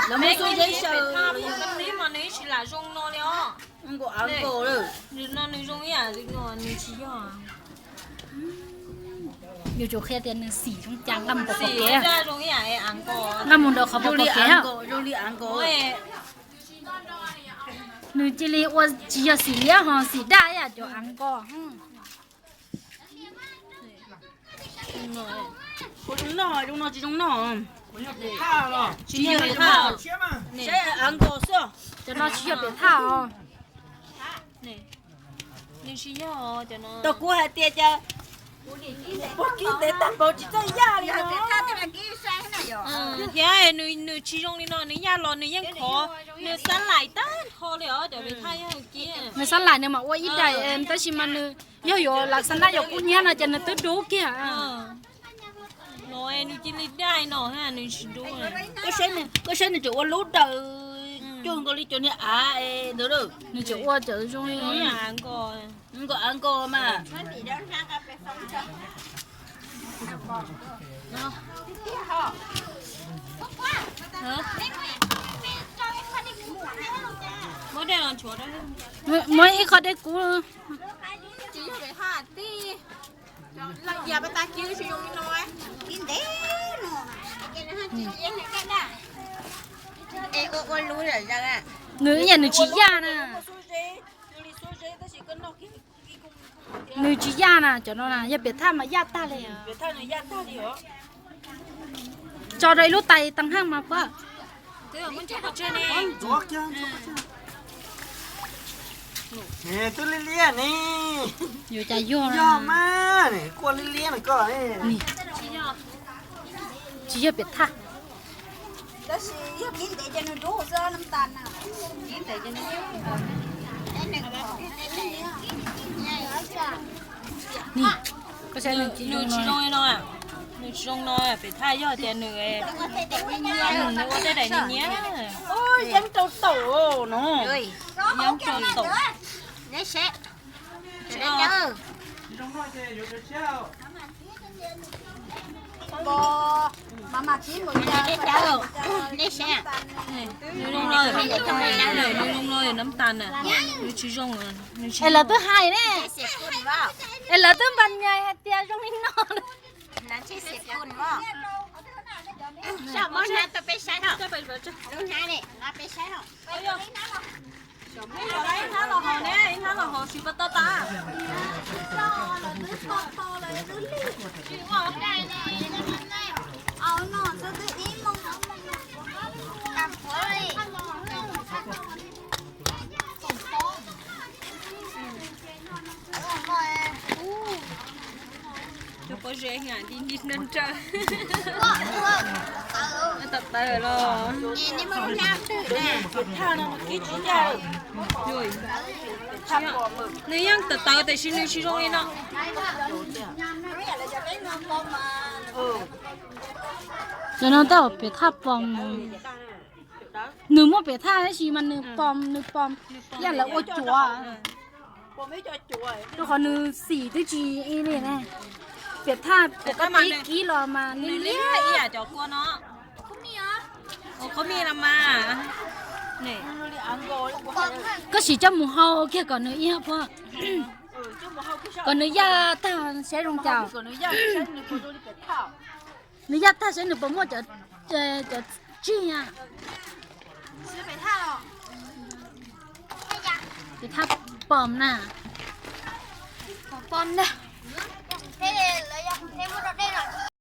Lawv muab xub zeb xyaw. Nws tsis lam zoo no li os. Nws no nws zoo ib yam li no, nws tsis yog. Yuav tsum qhia tias nws xim zoo cas nqa mus pov kev. Nqa mus ntawm qhov pov kev. Nws cia li ua tsis yog xim liab ho xim daj ib yam cov av nkos. Zoo no tsis zoo noj. Tsis yog pem thaj. Saib av nkos xwb. Cov no tsis yog pem thaj os. Nws tsis yog. Tau kuv hais tias cas pog kib ntev tag npaum tsis txawj yaj li no. Thiab nws tsis zoo li no, nws yaj los nws yeej khov, nws xab lais tag nrho li os, cov pem thaj yog kiag. Nws xab lais nws mam ua ib daim, tab sis mas nws yog yuav lam xab nab yuav kub hnyiab no ces nws twb dub kiag. No nws cia li dai no, nws tsis dub. Koj saib nws tseem ua lub daws cuag nkaus li cov niag av ntawd. Nws tseem ua cov zoo li nkos av nkos mas. Muab ib qho dej kub. Nws ib yam nws tsis yaj na. Nws tsis yaj na, cov no na yog pem thaj mas yaj tag li. Tso rau ib lub tais teev haj mas pab. Twb liab liab ne. Yuav cas yog, yog mas, kua liab liab no koj. Tsis yog pem thaj. Koj saib nws tsis zoo no, nws tsis zoo no, pem thaj yog tias nws, nws ua tej daim nyiab nyiab. Yeeb rau taum no. Yeeb rau taum. Nws zoo no, nws zoo no nab tas na, nws tsis zoo. Es lawv twb hais ne, es lawv twb npas nyais hais tias zoo li no. Ib hnab los haus ne, ib hnab los haus tsis pas tau tas. Cov pob zeb nti nti nrawm nrawm. Tawm tawm los. Nws yeej tawm tawm tiam sis nws tsis zoo li no. Cov no tej zaum pem thaj pom. Nws muaj pem thaj tab sis mas nws pom, nws pom yam lawv ua cuav. Rau qhov nws xim twb tsis ib li ne. Pem thaj pem koj tib kib los mas nws liab ib yam cov kua no. Koj siv coj mus hau kiag kom nws ib, kom nws yaj tag saib zoo cas. Nws yaj tag saib nws puas muaj cov tsig. Pem thaj pom na.